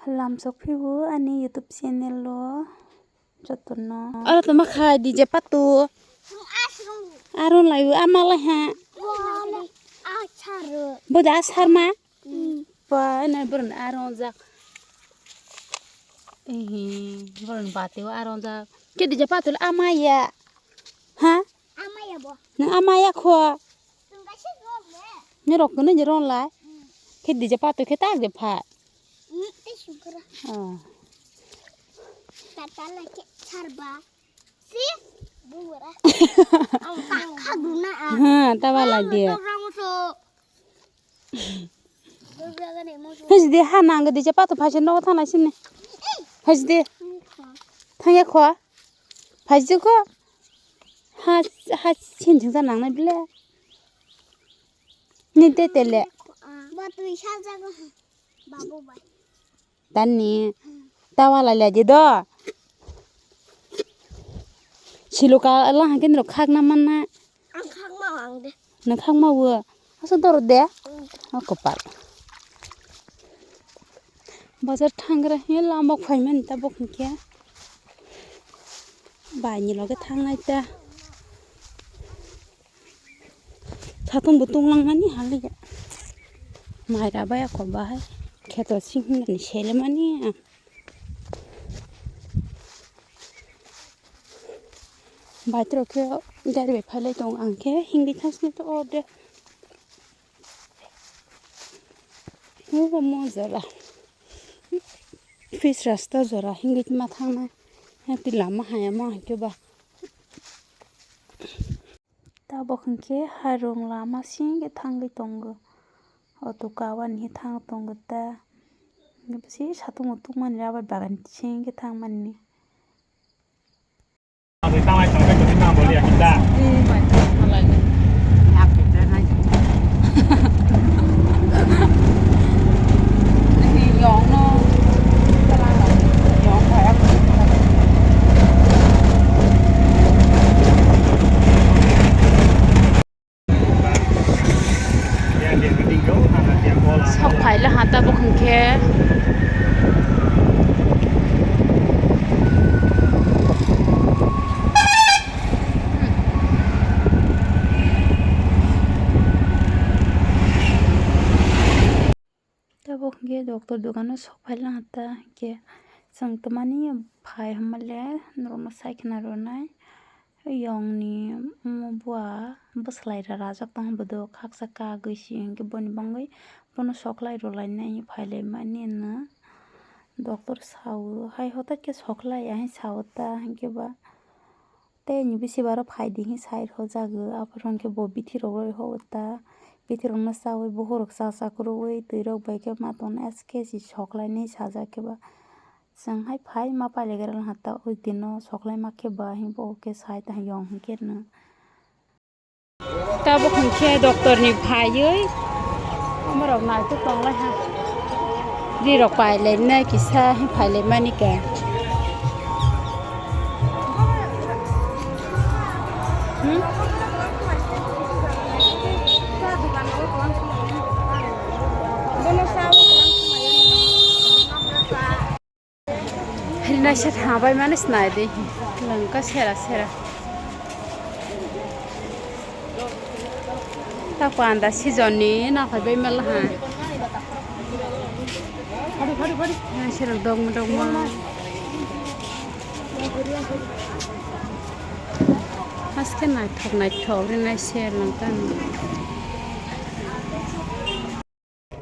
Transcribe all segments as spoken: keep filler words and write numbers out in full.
Lamsok phibo ani YouTube channel o jotono. Oro toma khai D J Patu. Aron lai ama lai ha. Bo da sarma. Ba na boron aron jak. Ehe, boron bati o aron jak. Ke D J Patu ama ya. Ha? Ama ya bo. Nang ama ya kho. Nirok kono je ron lai. Khe D J Patu khe tak je pha. Te sukra. Oh. Tata la ke charba. Si. Bura. Ang tak khaduna a. Ha, ta ba la dia. Hajde ha nang D J Patu phaise nogo thana sini. Hajde. Thangya kho. Phaise kho. Ha, ha, sin jingsa nang na bile. Ni te tele. Ba tui sa jago. Babu bai. Tani. Tawa lai lai do. Siluka la hangke nrok khak na man na. Ang khak ma ang de. Nang khak ma wo. Asa dor de. O kopal. Bazar thangra he lama khaimani ta bok hingke. Bai ni loge thangnai ta. Satung bo tunglang mani haliya. Mai rabai ako bahai. Kheto sing hwnani sele mani. Bai tro khe gari bai phailai tong ang khe hingdi thasni to orde. Obo mo jora. Pis rasta jora hingdi ma thangnai. Hati lama haya ma hake ba. Tabok hwnkhe harung lama singkhe thangwi tongo. Auto kawani thang tongo ta. Bisi satung mutung mani rubber bagan singkhe thangmani. Sok phaile ha tabok hwnkhe. Tabok hwnkhe doctor dogano sok phailangkha ta, hwnkhe chwng twmani phai hwnbahle norokno sai khna rwnai. Yongni omo bua bwswlai rajak tongma bodo khaksa kagwi si, hwnkhe boni bangwi bono soklai rwlainai phailaimani hwnwi doctor sao. Hai hwtatkhe soklai ya hwnwi sao ta, hwnkhe ba. Tei ni bisi baro phaidi hwnwi sai rw jago, aphuru hwnkhe bo bithi rok rw ho ta, bithi rokno chaui buhurok cha cha kwrwi twi rok bai khe ma tongna S K si soklainai sajak khe ba. Chwng hai phai ma pailai gra ha ta, o dino soklai ma khe ba hwnwi bo khe sai ta yong hwnkhe no. Tabuk hwnkhe doctor ni phaiwi borok naitok tonglai ha. Rirok pailainai kisa phailai mani khe. Hmm? Rinai se tha bai mani sinai di. Langka sera sera. Ta panda season ni na phai bai mal ha. Nai sera dogma dogma. Haske naithok naithok rinai se langka ni.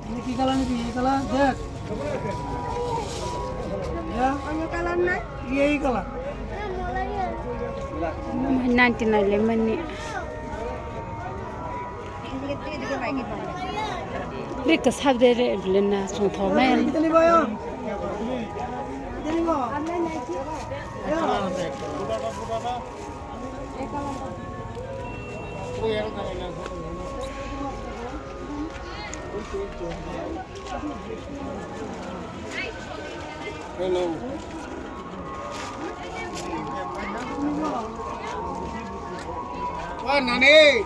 Ini ki color ni, ki color? Dead. Ya. Ini color na? Iya, ini color. Ninety nine le mani. Rika sabde re blena song thok na. Ini ni bayang. Ini ni mo. Ya. Hello. Wah, nani?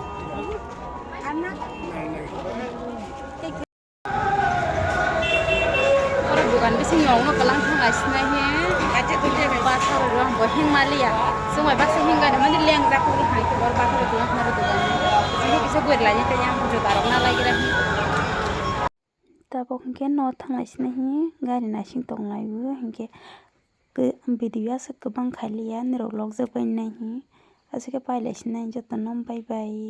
Oro dogan bisi Nokno kwlang thang lai sinai he. Batharo rong bo hing maliya. Chwng bai baksa hing gani mani leng jak kuli hai khe bor batharo kwlang thang rw dugani. Sini kisa gwer lai tei yang juta rok na lai gira hi. Tabok hinkhe no thang lai sinai hi gari naising tong lai o hinkhe video aswk kwbang khai liya nirok lok jak bai nai hi. Aswk khe pai lai sinai joto no bye bye.